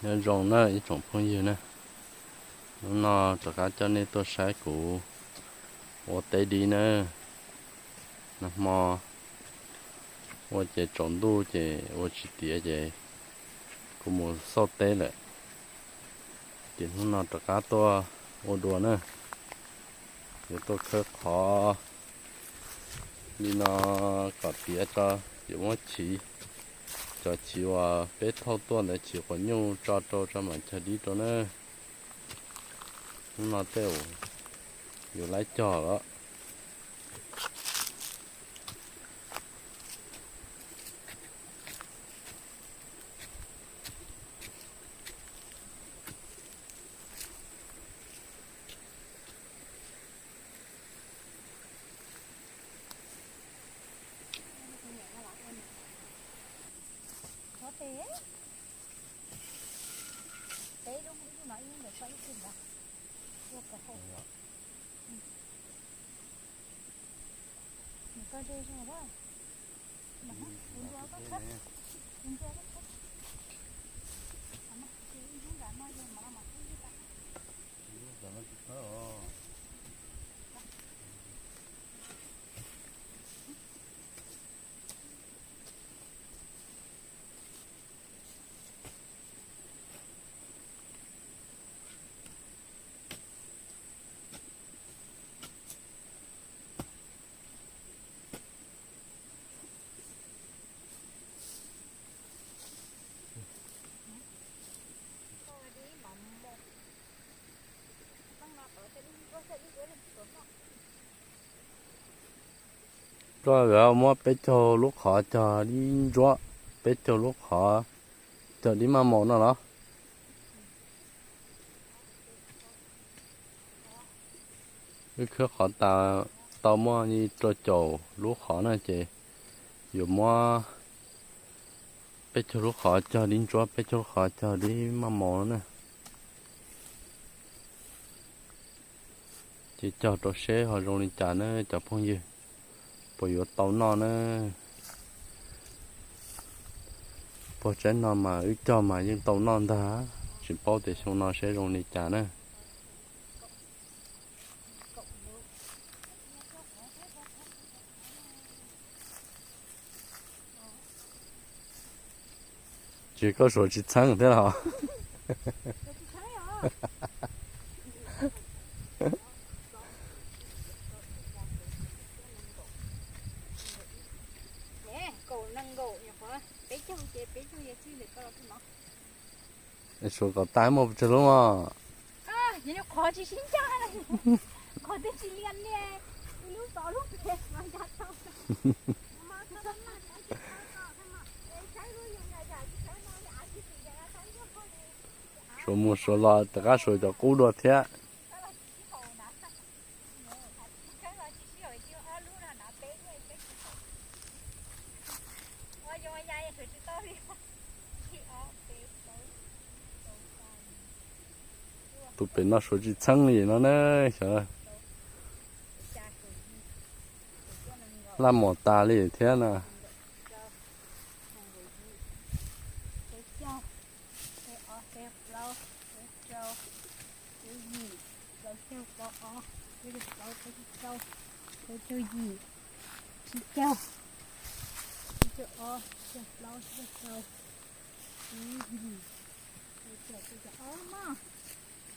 Nyob zoo na ib tsoom phooj ywg na, hnub no rov qab coj nej tuaj saib kuv ua teb dib na. Nag hmo ua ces tsaus ntuj ces ua tsis tiav ces kuv mus xauj teb lawm. Ces hnub no rov qab tuaj ua dua na, yuav tuaj khawb qhov li no kom tiav tso, yuav muab chiv, cov chiv uas peb thauj tuaj ntawd chiv quav nyuj tso rau tso mam cog dib rau na. Hnub no tej zaum yuav laib cog los. Koj yuav muab peb caug lub qhov cog dib ntsuab, peb caug lub qhov cog dib maj maus no los? Wb khawb qhov tas tau muaj li rau caum lub qhov na ces yuav muab peb caug lub qhov cog dib ntsuab, peb caug lub qhov cog dib maj maus na. Ces cog rau seb ho zoo li cas na cov phooj ywg, puas yuav tau noj na. Puag tsaib no mas wb cog mas yeej tau noj ntag, tsis paub tias xyoo no seb zoo li cas na. Ces koj suav tsis txheeb thiab los? Suav kom tas muaj pes tsawg lub os? Suav mus suav los rov qab suav cov qub dua thiab. Tus pem no suav tsis txheeb li no na, xyov laj mom tas li thiab na.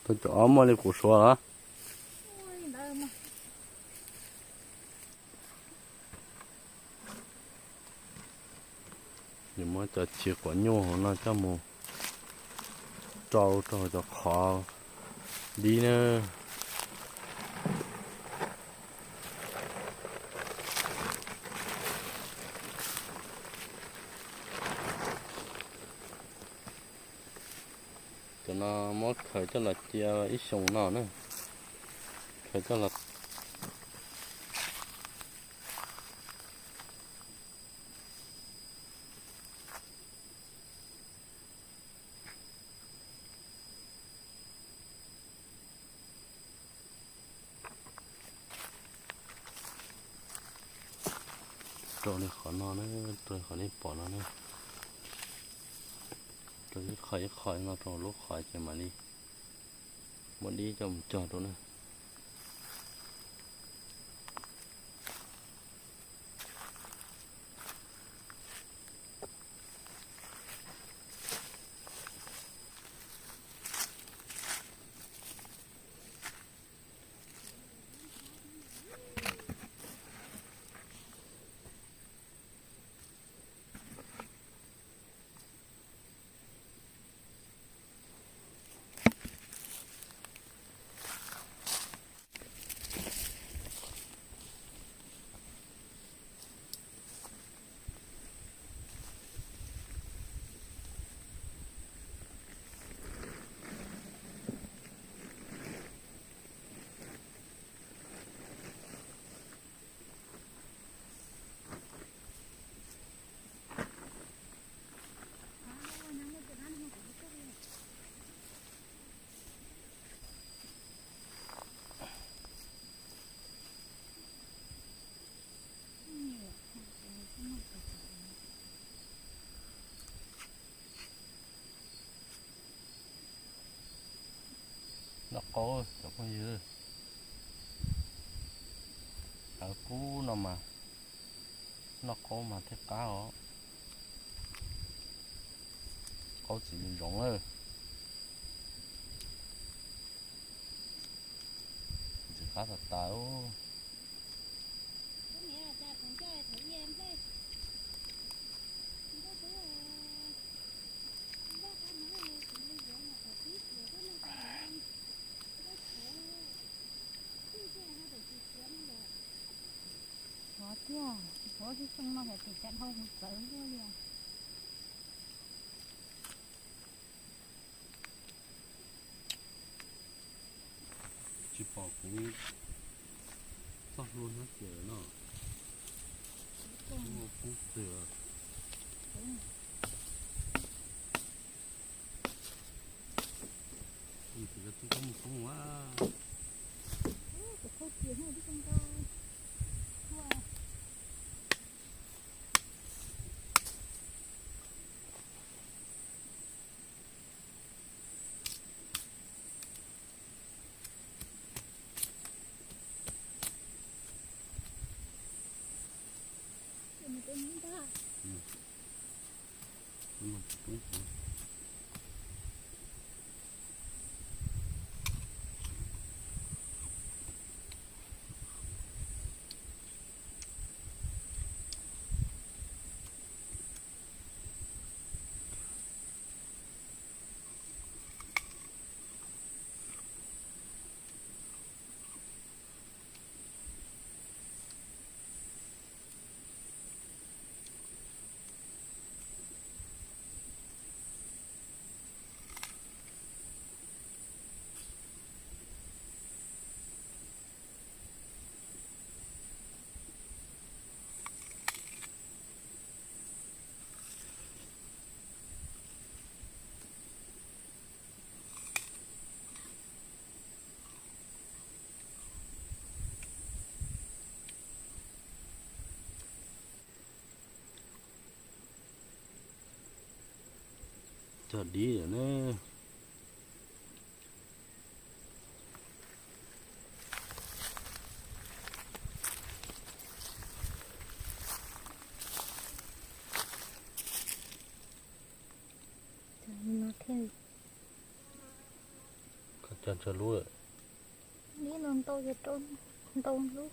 Tau caum ob muaj li kuv suav los? Yuav muab cov chiv quav nyuj hauv no coj mus rau rau cov qhov dib na. Cov no muab khaws coj los cia ib xyoos no na. Khaws coj los rau li qhov no na, rau li qhov nej pom no na. Rau ib qho ib qho no rau lub qhov ces mam li muab dib coj mus cog rau na. Noj qaub cov phooj ywg, lawv kub no mas noj qaub mas thiaj qab os. Qaub txiv zoov lawm, ntxim qab tas tas. Tsov tiag, tsis paub tib xyoo no hais tias cov dhau mus txawv luaj li. Tsis pom kuv txoj hlua hnab kiag lawm no. Poob twg? Tus koj mus poob a. Cog dib lawm ne. Cog ntsa lub lawm. Dib no ntau, ntau lub.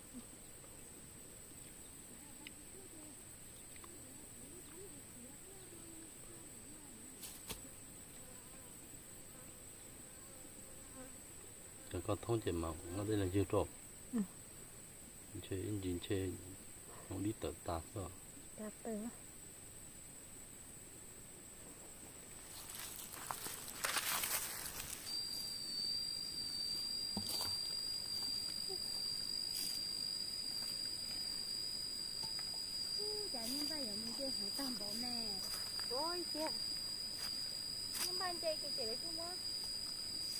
Cov koj thoob ces mas muab tej no ywg rau. Ntshe ib ntsis ntshe hmoov dib tawm tas xwb. Cas nyuj npaj yuav mus nce hauv tag npaum ne. Ua ib tiag, nyuj npaj nce ces ces lawv kuj muab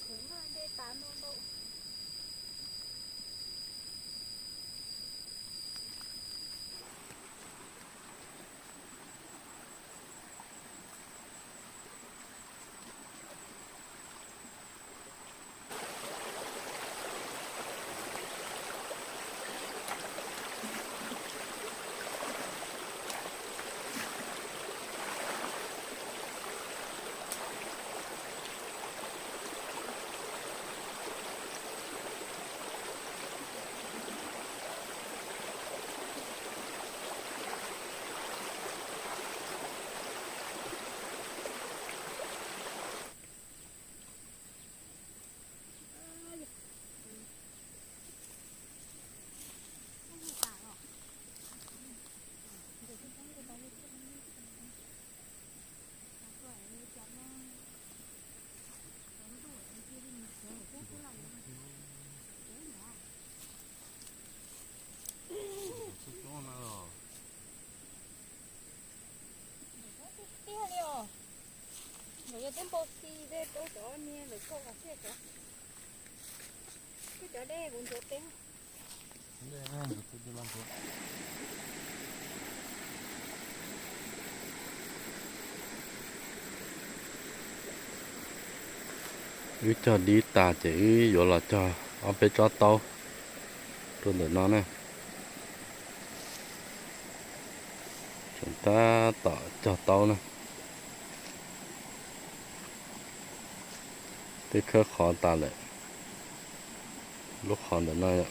khuv npaj nce tas ntau ntau. Yog tib npau xi tej rau cov niag lawm koj qhov txhia cov, kuj cov dej kuv ntxuav peb. Wb cog dib tas ces wb yuav los cog ob peb tsob taub rau ntawm no na. Tseem tab tom cog taub na. Twb khawb qhov tas lawm, lub qhov ntawm no yom.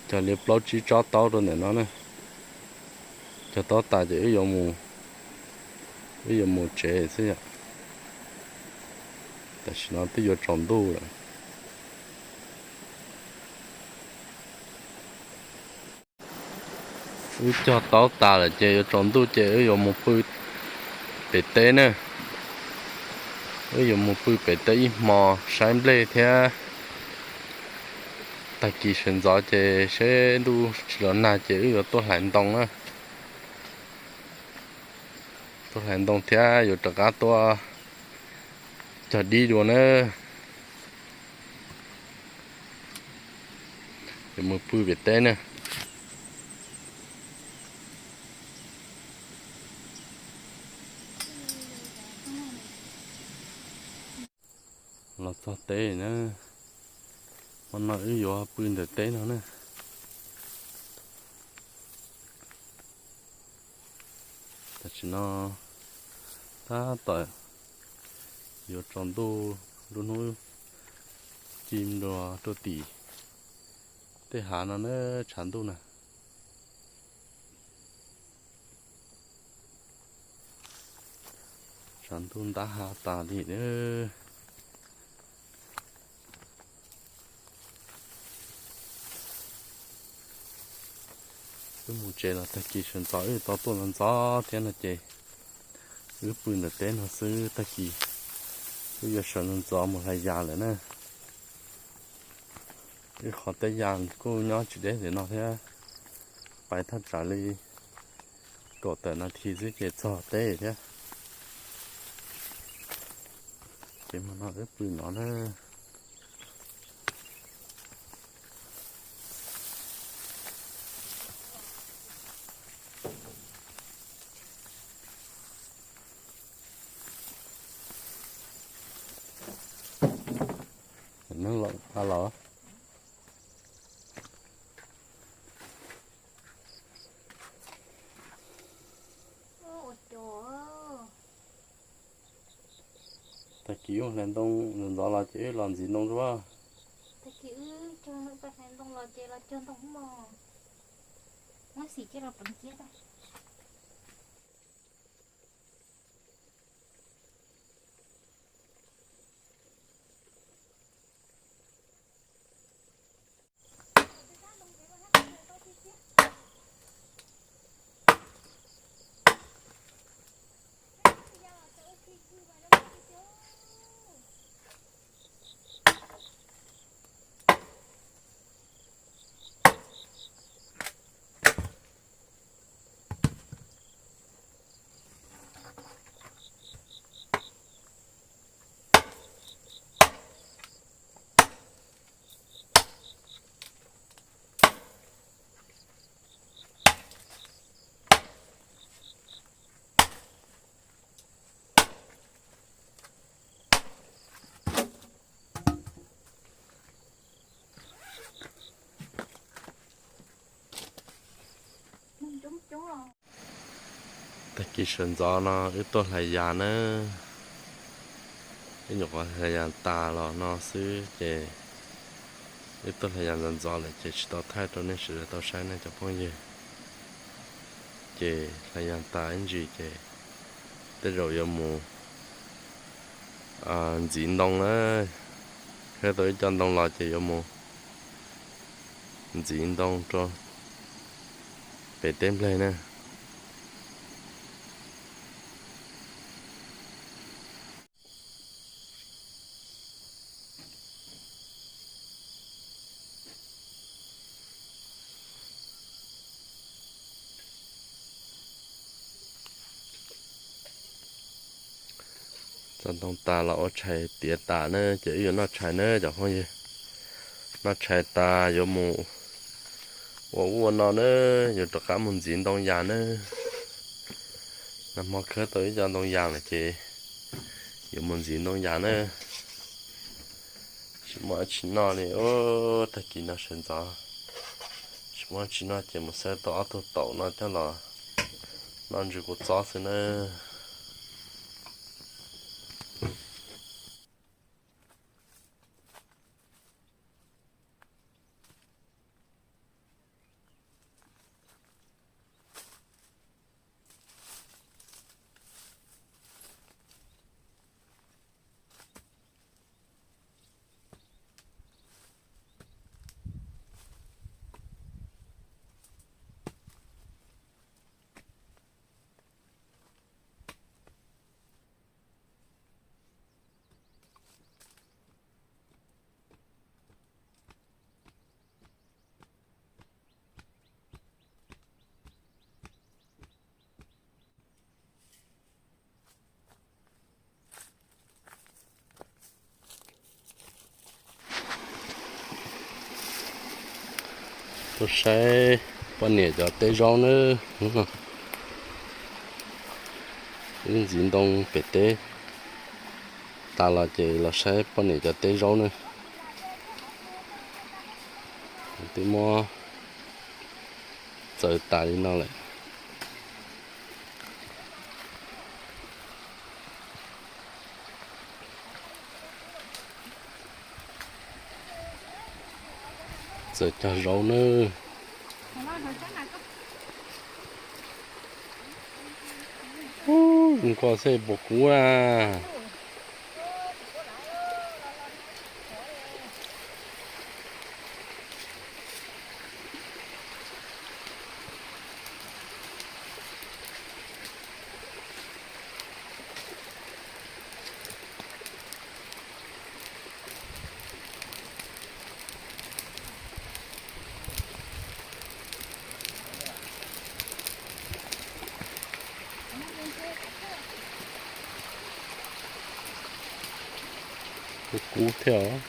Cog li plaub tsib tsob taub rau ntawm no na. Cog taub tas ces wb yuav mus, wb yuav mus tsev xwb yom. Tam sim no twb yuav tsaus ntuj lawm. Wb cog taub tas lawm ces yuav tsaus ntuj ces wb yuav mus pw pem teb na. Wb yuav mus pw pem teb ib hmo saib nplej thiab. Tag kis sawv ntxov ces seb ntuj tsis los nag ces wb yuav tuaj hlais ntoo na. Tuaj hlais ntoo thiab yuav rov qab tuaj cog dib dua na. Yuav mus pw pem teb na. Los txog teb na, hmo no wb yuav pw ntawm teb no na. Tam sim no tab tom yuav tsaus ntuj, lub hnub ci ntua rau tim tej hav no na, tshav ntuj na. Tshav ntuj ntab hav tas li na. Wb mus tsev los tag kis sawv ntxov wb tau tuaj ntxov ntxov thiab no ces wb pw ntawm teb no xwb, tag kis wb yuav sawv ntxov mus hlais yas lawm na. Wb qhov teb yas kuj nyob tsis deb ntawm no thiab, pais thaj tsam li kaum tawm nas this xwb ces txog teb thiab. Ces hmo no wb pw no na. Neeg los a los. Tag kis wb hlais ntoo ntxov ntxov los ces wb los ntxiv ntoo dua. Tag kis wb cog hlais ntoo los ces los cog ntoo mog. Muab xim cia los pleev cia tag. Tag kis sawv ntxov no wb tuaj hlais yas na. Wb nyuam qhuav hlais yas tas los no xwb ces wb tuaj hlais yas ntxov ntxov lawm ces tsis tau thaij rau nej sawv daws tau saib ne cov phooj ywg. Ces hlais yas tas ib ntsis ces tej zaum yuav mus ntxiv ntoo na. Khawb tau ib co ntoo los ces yuav mus ntxiv ntoo rau pem teb nplej na. Tso ntoo tas los ua tshais tiav tas na ces wb yuav noj tshais na cov phooj ywg. Noj tshais tas yuav mus ua ub ua no na, yuav rov qab mus ntxiv ntoo yas na. Nag hmo khawb tau ib co ntoo yas lawm ces yuav mus ntxiv ntoo yas na. Tsis muaj dab tsi noj li, tag kis no sawv ntxov tsis muaj dab tsi noj ces mus xawb tau ob tug taum no coj los noj ntsw kua txob xwb na. Tuaj saib poj niam cov teb zaub nawb. Wb ntxiv ntoo pem teb tas los ces los saib poj niam cov teb zaub nawb. Twb muab txawv tas li no lawm. Txawm cog zaub nawb. Ub, nkoj xej puas kub a. Kub kub thiab os.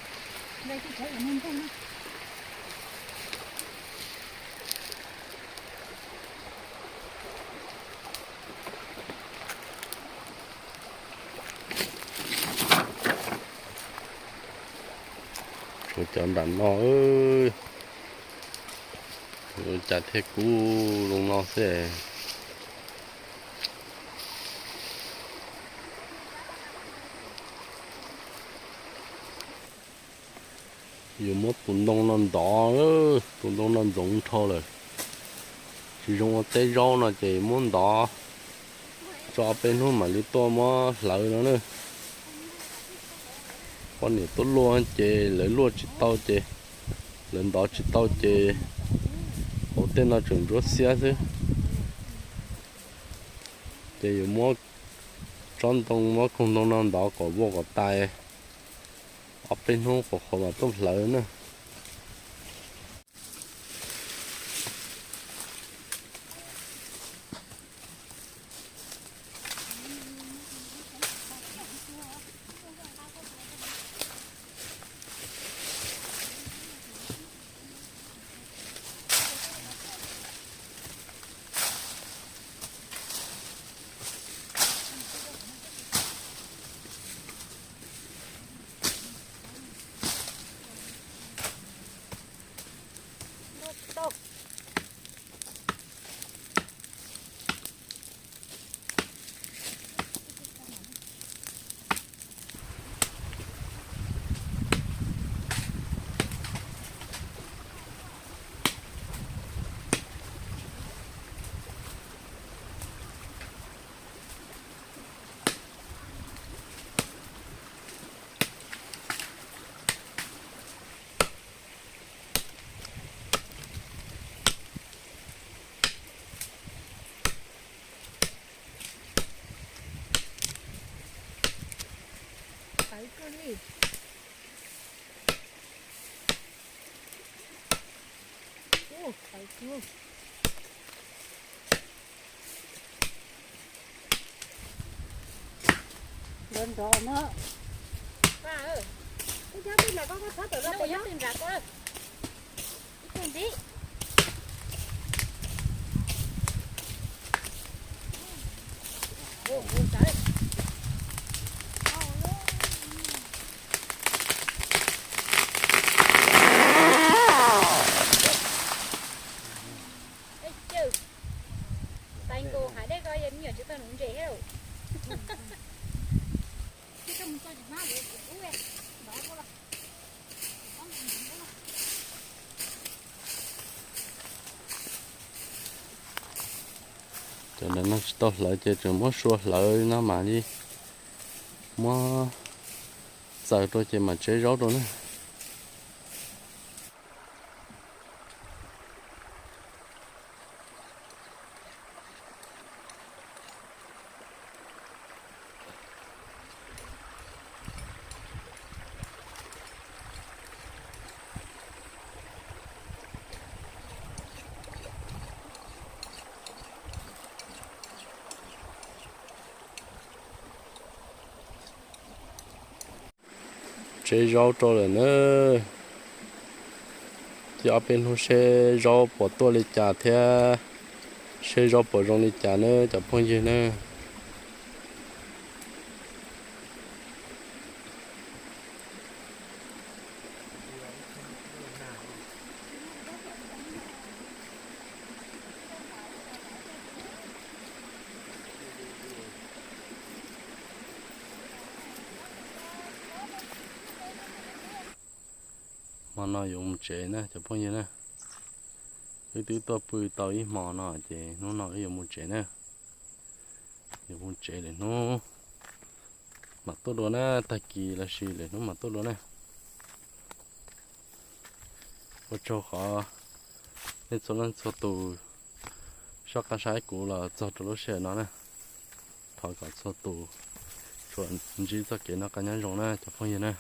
Tshuav cov nram no, cas thiaj kub zoo no xwb. Yuav muab tus ntoo no ntov, tus ntoo no ntxoov dhau lawm. Tsis zoo ua teb zaub no ces muab ntov tso ob peb hnub mam li tuaj muab hlawv no na. Poj niam tuaj luaj ces lawv luaj tsis tau ces lawv ntov tsis tau ces hauv tej no tseem ntsuab xiab xwb. Ces yuav muab tsob ntoo, muab koog ntoo no ntov kom vuaj kom tais ob peb hnub qhuav qhuav mam tuaj hlawv na. Nrov nrov no. Ib tug ntxiv. Tais nkaus hav dej ko yog me nyuam tsis tau nuv ntses thiab. Cov ntawm no tsis tau hlawv ces tseem muab sua hlawv no mam li muab txaws rau ces mam tsev zaub rau na. Tsev zaub rau lawm na. Cia ob peb hnub seb zaub puas tuaj li cas thiab seb zaub puas zoo li cas na cov phooj ywg na. Hmo no yuav mus tsev na cov phooj ywg na. Wb twb tuaj pw tau ib hmo no ces hnub no wb yuav mus tsev na. Yuav mus tsev lwm hnub mam tuaj dua na, tag kis los sis lwm hnub mam tuaj dua na. Ua tsaug qhov nej txhua leej txhua tus soj qab saib kuv los txog rau lub sij hawm no na. Thov kom txhua tus tsuas ntsib txoj kev noj qab nyob zoo na cov phooj ywg na.